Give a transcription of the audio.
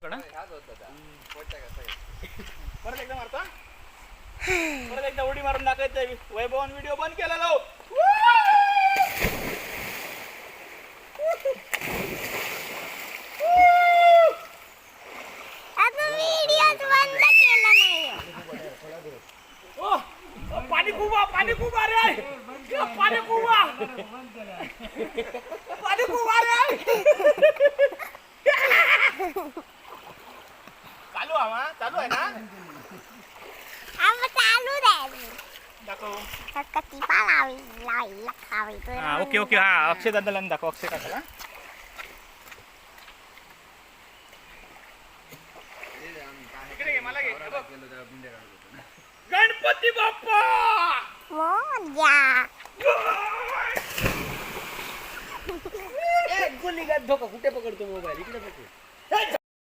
पकड हा. परत एकदा मारतो हा. परत एकदा उडी मारून दाखवायचं. वैभवन व्हिडिओ बंद केला लाव. अजून व्हिडिओ बंद केला नाही. ओ, ओ, पाणी खूप आ, पाणी खूप आ रे. ए, पाणी खूप आ. पाणी खूप आ रे. चालू आहे हा? चालू आहे ना? आम्ही चालू द्यायचं. दाखव. टिपा लावी लावी लावी. हा, ओके ओके. हा, अक्षय दादाला दाखव, अक्षय काकाला. इकडे घे, मला घे. हे बघ. गणपती बाप्पा. मोरया. गुली धोका कुठे पकडतो मोबाईल? इकडे पकड.